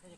Lawv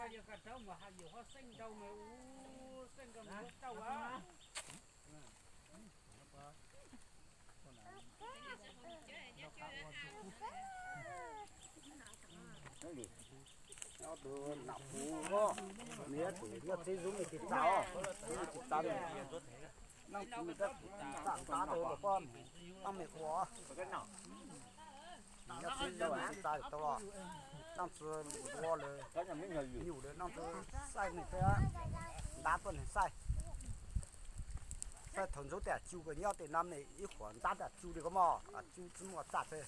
yog yog koj rauv mas yus ho xeej nrau mas u xeej nrau mas rauj a. Nws yuav tsum nyob txib zub me tis txav, me tis txav, leej txiv me tab tam ntab rau los poj niam, leej me ua. Nyob txib zub me tis txav tau los, leej txiv ua lawm, nyuj lawm leej txiv xaij me thiab, ntab tuaj neeg xaij. Xaij thaum ntxub tej cu kws nyob tej no me ib qhuam ntab tej cu li ko mog, cu tsi muaj txaj teb,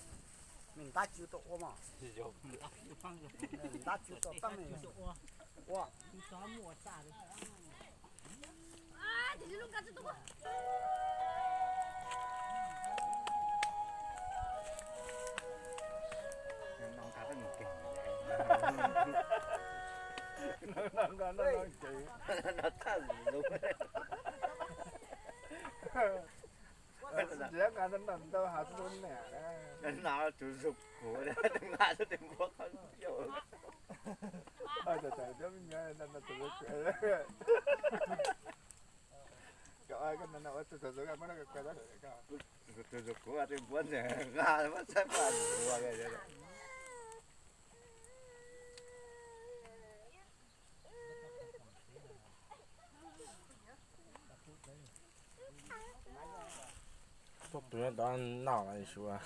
me ntab cu tau ua mog. Ntab cu tau txaj me ua. Nqa ntau hav xwb niam. Nqa tus zog kuv nqa tus npua qhov yau. Tus zog kuv, tus zog kuv muab no kuv tus zog kuv tus npua nqa muab txhab pas npua. Tuaj pw tod noj mas suav.